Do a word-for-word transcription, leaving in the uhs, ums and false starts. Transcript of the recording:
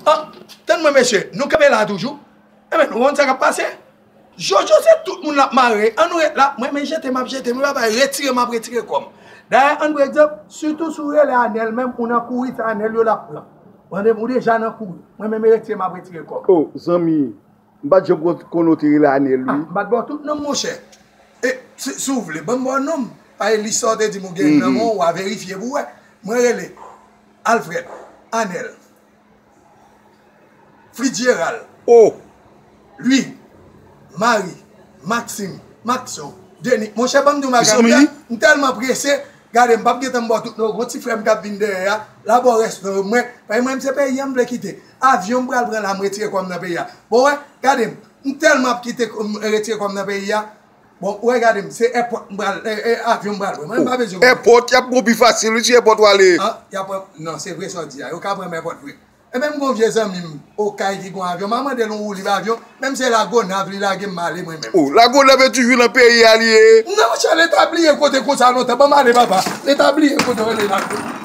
An, tann mwen mesye, nou kanpe la toujou. Enben, nou konn sa k ap pase. Jojo se tout moun l ap mare. An nou ret la. Mwen, men jete m ap jete. Mwen pa bay retire m ap retire kò m. Dayè, ann pran egzanp, sitou si w rele Anèl menm, ou nan kouri, se Anèl yo l ap pran. Ou deja nan kouri. Mwen menm, retire m ap retire kò m. O, zanmi, m pa t janm konn, konn ou te rele Anèl, wi. Ah, m pa t ba w tout non m, monchè. E, si, si w vle, ban m ba w non m. Paske lis sa w te di m ou gen nan men w, w a verifye pou w wè. Mwen rele Alfred, Anèl, Fitzgerald, O, Louis, Marie, Maxime, Maxo, Denis. Monchè, ban m di w bagay, m tèlman prese, gade, m p ap gentan ba w tout non. Gon ti frè m k ap vin dèyè a, l a ba w rès non yo. Mwen, paske mwen, se peyi a m vle kite. Avyon m pral pran la, m retire kò m nan peyi a. Bon, wè, gade m, m tèlman ap kite, m retire kò m nan peyi a. Bon, wè, gade m, se èpòt m pral, e, e, avyon m pral pran. Mwen, m pa bezwen. Èpòt, y ap gon pi fasil, wi, si èpòt w ale. An, y ap pran, non, se vre sa w di a. Yo ka pran m èpòt vre. Enben, m gon vye zanmi m Okay ki gon avyon. M a mande l yon woulib avyon. Menm se Lagonav li lage m ale mwen menm. O, Lagonav e toujou nan peyi a li ye. Non, monchè, Leta bliye kote konsa lontan. Ban m ale, papa. Leta bliye kote w rele Lagonav.